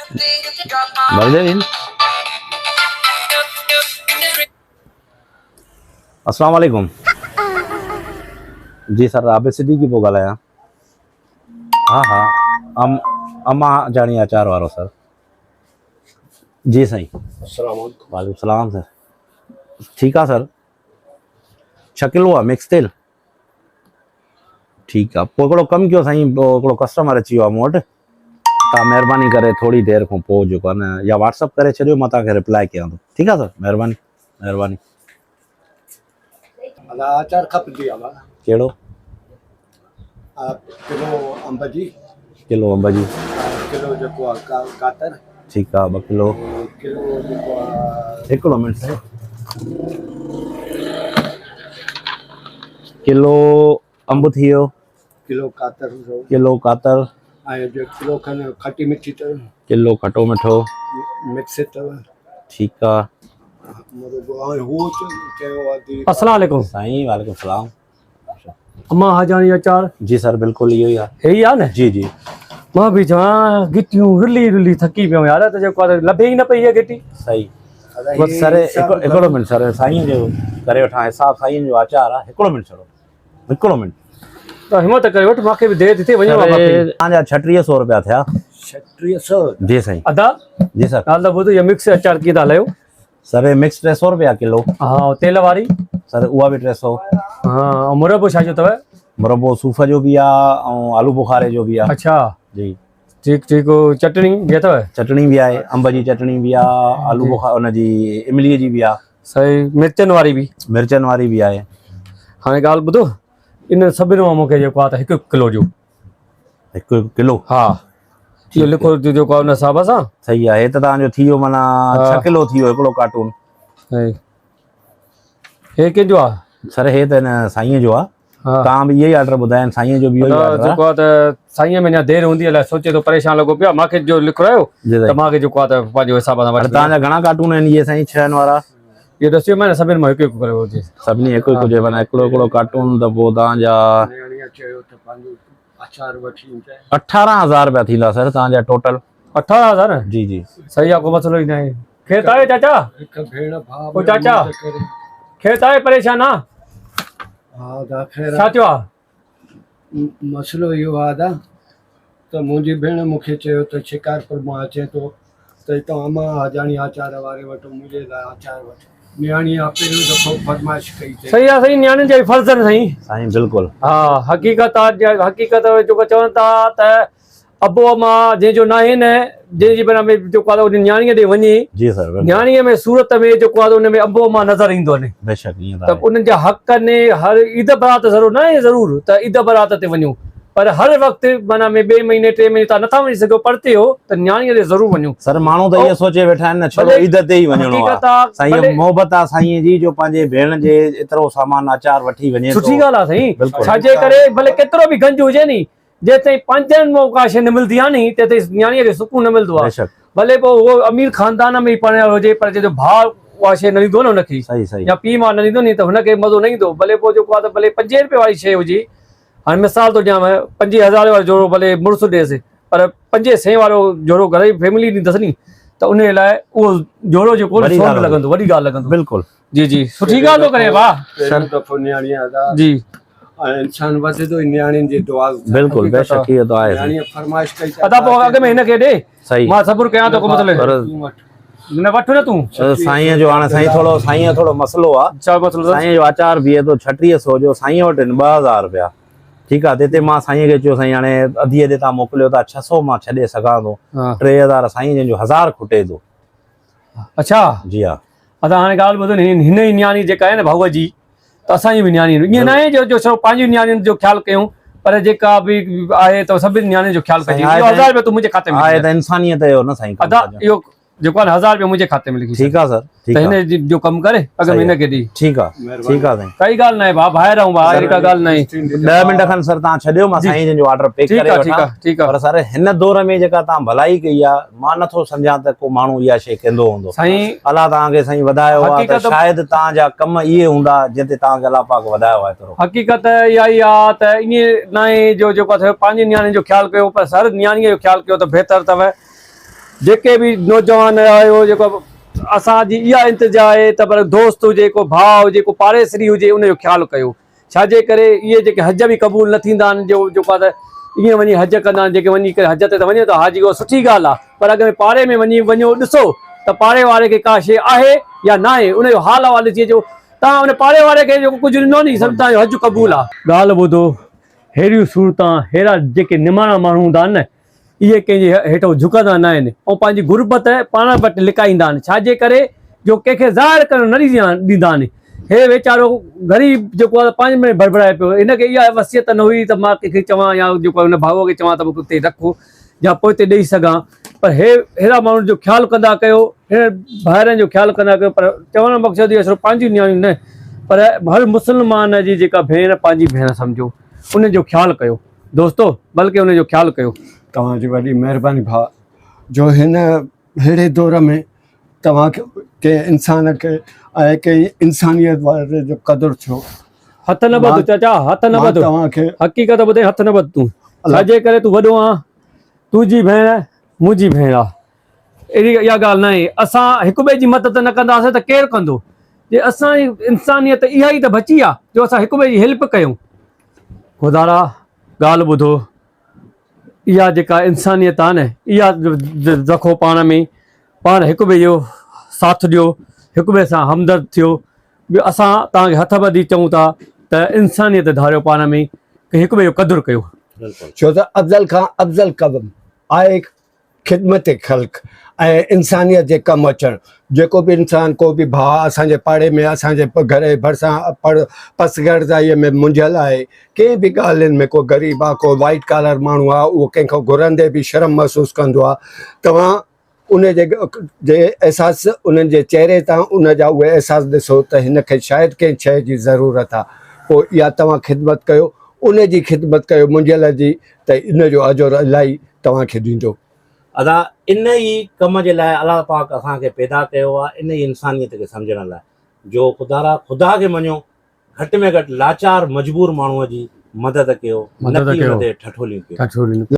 ڀرجي وئي نه. السلام عليڪم جي سر عابد صديقي پيو ڳالهايان ها ها ام اما جاڻي آچار وارو سر جي سائين السلام عليڪم وعليڪم السلام سر ٺيڪ آ سر ڇهه ڪلو آ مڪس تيل ٺيڪ آ پوء هڪڙو ڪم ڪيو سائين پوء هڪڙو ڪسٽمر اچي ويو آ مون وٽ تان مهرباني ڪري ٿوري دير کان پوء جيڪو آ نه يا واٽس اپ ڪري ڇڏيو مان توهان کي رپلائي ڪيان ٿو ٺيڪ آ سر مهرباني مهرباني ادا آچار کپندي آ ڀا ڪهڙو ڪلو انب جي ڪلو انب جي ڪلو جيڪو آ ڪاتر ٺيڪ آ ٻه ڪلو ڪلو جيڪو آ هڪڙو منٽ سائين ڪلو انب ٿي ويو ڪلو ڪاتر ڪلو ڪاتر ۽ جو ڪلو کن کٽي مٺي اٿو ڪلو کٽو مٺو مڪس اٿو ٺيڪ آ السلام عليڪم سائين وعليڪم السلام امان حاجاڻي اچار جي سر بلڪل اهو ئي آ هي ئي آ نه جي جي مان به چوان گٽيون رلي رلي ٿڪي پيو يار ته جيڪو لڀي ئي نه پئي هي گٽي صحيح بس سر هڪڙو منٽ سر سائين جو ڪري وٺان حساب سائين جو آچار آ هڪڙو منٽ ڇڙو هڪڙو منٽ ته همت ڪري وٺ ماکي به دير ٿي ٿئي وڃڻو آ ماکي توهان جا 3600 روپيا ٿيا 3600 جي سائين ادا جي سر ڳالهه ته ٻڌ هي مڪس اچار ڪيئن ٿا هلايو سر هي مڪس 300 روپيا ڪلو ها تيل واري سر اها به 300 ها ۽ مربو ڇا جو اٿو مربو صوف جو به آ ۽ آلو بخاري جو به آ اڇا جي ٺيڪ ٺيڪ چٽڻي به اٿو چٽڻي به آهي انب جي چٽڻي به آ آلو بخار ان جي املي جي به آ صحيح مرچن واري به مرچن واري به آهي هاڻي ڳالهه ٻڌو ان سڀني مان مونکي جيڪو آ ته هڪ هڪ ڪلو ڏيو هڪ هڪ ڪلو ها اهو لکو جيڪو آ ان حساب سان صحيح آهي ته توهان جو ٿي ويو معنيٰ 6 ڪلو ٿي ويو هڪڙو ڪارٽون صحيح هي ڪنهن جو آ سر هي ته هن سائين جو آ توهان به اهي ئي آرڊر ٻڌايا آهن سائين جو به اهو ئي آرڊر آ جيڪو آ ته سائين ۾ اڃا دير هوندي الائي سوچي ٿو پريشان لڳو پيو آ مانکي جو لکرايو ته مانکي جيڪو آ ته پنهنجو حساب سان وٺي توهان جا گهڻا ڪارٽون آهن اهي سائين ڇهن وارا اهو ڏسيو مان سڀني مان هڪ هڪ ڪري هجي سڀني هڪ هڪ هجي معنيٰ هڪڙو هڪڙو ڪارٽون ته پوء توهان جا 18000 رپيا ٿيندا سر توهان جا ٽوٽل 18000 جي جي صحيح آ ڪو مسئلو ئي ناهي خير ته آهي چاچا او چاچا خير ته آهي پريشان آ ڇا ٿيو آ مسئلو اهو آ ادا ته منهنجي ڀيڻ مون کي چيو ته شڪارپور مان اچين ٿو ته هتان امان حاجاڻي آچار واري وٽ منهنجي لاء آچار وٺ. نياڻي آ پهريون دفعو فرمائش ڪئي اٿئي. صحيح آ سائين نياڻين جا به فرض آهن سائين. سائين بلڪل. ها حقيقت آ حقيقت جيڪو چون ٿا ته ابو اما جنهن جو ناهي نه جنهن جي بنا ۾ جيڪو آ ان نياڻي ڏي وڃي جي سر بلڪل نياڻي ۾ صورت ۾ جيڪو آ ان ۾ ابو اما نظر ايندو آهي بيشڪ ائين ته انهن جا حق ني هر عيد برات ضرور نه آهي ضرور ته عيد برات تي وڃو پر هر وقت معنيٰ ۾ ٻئي مهيني ٽي مهيني تان نٿا وڃي سگهو پرتي هو ته نياڻي ڏي ضرور وڃو. سر ماڻهو ته اهو سوچي ويٺا آهن نه ڇڙو عيد تي ئي وڃڻو آ سائين اهو محبت آ سائين جي جو پنهنجي ڀيڻ جي ايترو سامان آچار وٺي وڃي ٿو. سٺي ڳالهه آ سائين ڇا جي ڪري ڀلي ڪيترو به گنج هجي ني جيستائين پنهنجن مان ڪا شيء نه ملدي آ ني تيستائين نياڻي کي سڪون نه ملدو آ ڀلي پوء اهو امير خاندان ۾ ئي پرڻيل هجي پر جنهن جو ڀاء اها شيء نه ڏيندو نه هن کي يا پيء ماء نه ڏيندو ني ته هن کي مزو نه ايندو ڀلي پوء جيڪو آ ته ڀلي پنجين روپين واري شيء هجي هاڻي مثال ٿو ڏيانو پنجين هزارين وارو جوڙو ڀلي مڙس ڏيس پر پنجين سين وارو جوڙو گهر جي فيملي ڏيندس ني ته ان لاء اهو جوڙو جيڪو سون لڳندو وڏي ڳالهه لڳندو بلڪل جي جي سٺي ڳالهه ٿو ڪري واهه پهريون دفعو نياڻي ادا جي ۽ انسان وڌندو ئي نياڻين جي دعا سان بلڪل بيشڪ اهو ته آهي نياڻي فرمائش ڪئي ادا پوء اڳ ۾ هن کي ڏي صحيح مان صبر ڪيان ٿو ڪو مسئلو نه وٺ نه تون سائين جو هاڻي سائين ٿورو سائين ٿورو مسئلو آ ڇا مسئلو اٿس سائين جو آچار بيهي ٿو 3600 جو سائين وٽ آهن 2000 رپيا ٺيڪ آ تي مان سائين کي چيو سائين هاڻي اڌيء تي تان موڪليو ٿا 600 مان ڇڏي سگهان ٿو 3000 سائين جن جو 1000 کٽي ٿو اڇا جي ها ادا هاڻي ڳالهه ٻڌو هن ئي نياڻي جيڪا آهي نه ڀائوء جي ته اسان جي به نياڻي آهن ائين ناهي جو جو صرف پنهنجي نياڻين جو خيال ڪيون پر جيڪا به آهي ته سڀني نياڻين جو خيال ڪجي اهو هزار روپيا تون منهنجي کاتي ۾ آهي ته انسانيت جو نه سائين ادا اهو جيڪو آهي هزار روپيا منهنجي کاتي ۾ لکي ٺيڪ آهي سر ٺيڪ آهي ته هن جو ڪم ڪري اڳ ۾ هن کي ڏي ٺيڪ آهي ٺيڪ آهي سائين ڪائي ڳالهه ناهي ڀاء ڀائر آهيون ڀاء اهڙي ڪا ڳالهه ناهي 10 منٽ کن سر تان ڇڏيو مان سائين جن جو آرڊر پيڪ ڪري وٺان ٺيڪ آهي پر سر هن دور ۾ جيڪا تان ڀلائي ڪئي آهي مان نٿو سمجهان ته ڪو ماڻهو اها شيء ڪندو هوندو سائين الله توهان کي سائين وڌايو آ ته شايد توهان جا ڪم اهي هوندا جنهن تي توهان کي الله پاڪ وڌايو آهي ايترو. حقيقت اها ئي آ ته ائين ناهي جو جيڪو آ پنهنجي نياڻين جو خيال ڪيو پر هر نياڻيء جو خيال ڪيو ته بهتر اٿو. جيڪي به نوجوان آهيو جيڪو اسان جي اها التجا آهي ته پر دوست هجي ڪو ڀاء هجي ڪو پاڙيسري هجي ان جو خيال ڪيو ڇاجي ڪري اهي جيڪي حج به قبول نه ٿيندا آهن جو جيڪو آهي ته ائين وڃي حج ڪندا آهن جيڪي وڃي ڪري حج تي ته وڃي ٿو حاجي اها سٺي ڳالهه آهي پر اڳ ۾ پاڙي ۾ وڃي وڃو ڏسو ته پاڙي واري کي ڪا شيء آهي يا ناهي ان جو حال احوال ڏسي اچو توهان ان پاڙي واري کي جيڪو ڪجهه ڏنو ني سمجهه توهان جو حج قبول آهي. ڳالهه ٻڌو ههڙيون صورتان ههڙا جيڪي نماڻا ماڻهو هوندا آهن نه اهي ڪنهن جي هيٺئون جهڪندا نه آهن ۽ پنهنجي غربت پاڻ وٽ لڪائيندا آهن، ڇاجي ڪري جو ڪنهن کي ظاهر ڪرڻ نه ڏيندا آهن. هي ويچارو غريب جيڪو آهي پنهنجي ۾ ڀڙڀڙائي پيو، هن کي اها وصيت نه هئي ته مان ڪنهن کي چوان يا جيڪو آهي هن ڀائوء کي چوان ته مون کي اتي رکو يا پوئتي ڏيئي سگهان، پر هي ههڙا ماڻهن جو خيال ڪندا ڪيو، ههڙن ڀائرن جو خيال ڪندا ڪيو، پر چوڻ جو مقصد اهو صرف پنهنجون نياڻيون نه پر هر مسلمان جي جيڪا ڀيڻ پنهنجي ڀيڻ سمجهو، ان جو خيال ڪيو. دوستو بلڪه ان جو خيال ڪيو. توهان جي وڏي مهرباني ڀاء جو هن ههڙي دور ۾ توهان کي ڪنهن انسان کي ۽ ڪنهن انسانيت واري جو قدر ٿيو. هٿ نه ٻڌ چاچا هٿ نه ٻڌ توهان کي حقيقت ٻڌائين هٿ نه ٻڌ تون ڇاجي ڪري تون وڏو آن تنهنجي ڀيڻ منهنجي ڀيڻ آ اهڙي اها ڳالهه ناهي اسان هڪ ٻئي جي مدد نه ڪنداسين ته ڪير ڪندو جي اسان جي انسانيت اها ئي ته بچي آ جو اسان هڪ ٻئي جي هيلپ ڪيون. خدارا ڳالهه ٻڌو اها جيڪا انسانيت آهي نه اها رکو پاڻ ۾ پاڻ هڪ ٻئي جو ساٿ ڏيو هڪ ٻئي سان همدرد ٿيو ٻيو اسان توهان کي هٿ ٻڌي چئون ٿا ته انسانيت ڌاريو پاڻ ۾ هڪ ٻئي جو قدر ڪيو. ڇو ته افضل کان افضل ڪم آهي خدمت خلق ۽ انسانيت جي ڪم اچڻ جيڪو به انسان ڪو به ڀاء اسان جي پاڙي ۾ اسان جي گهر جي ڀرسان پڙ پسگردائيء ۾ منجهيل آهي ڪنهن به ڳالهين ۾ ڪو غريب آهي ڪو وائيٽ ڪالر ماڻهو آهي اهو ڪنهن کان گهرندي به شرم محسوس ڪندو آهي توهان ان جي جي احساس انهن جي چهري تان ان جا اهي احساس ڏسو ته هن کي شايد ڪنهن شيء جي ضرورت آهي پوء اها توهان خدمت ڪيو ان جي خدمت ڪيو منجهيل جي ته ان جو اجر الاهي توهان کي ڏيندو. ادا ان ئي ڪم جي لاء الله پاڪ اسان کي پيدا ڪيو آ ان ئي انسانيت کي سمجهڻ لاء جو خدارا خدا کي مڃو گهٽ ۾ گهٽ لاچار مجبور ماڻهو جي مدد ڪيو نه ڪي ان تي ٺٺوليون ڪيو.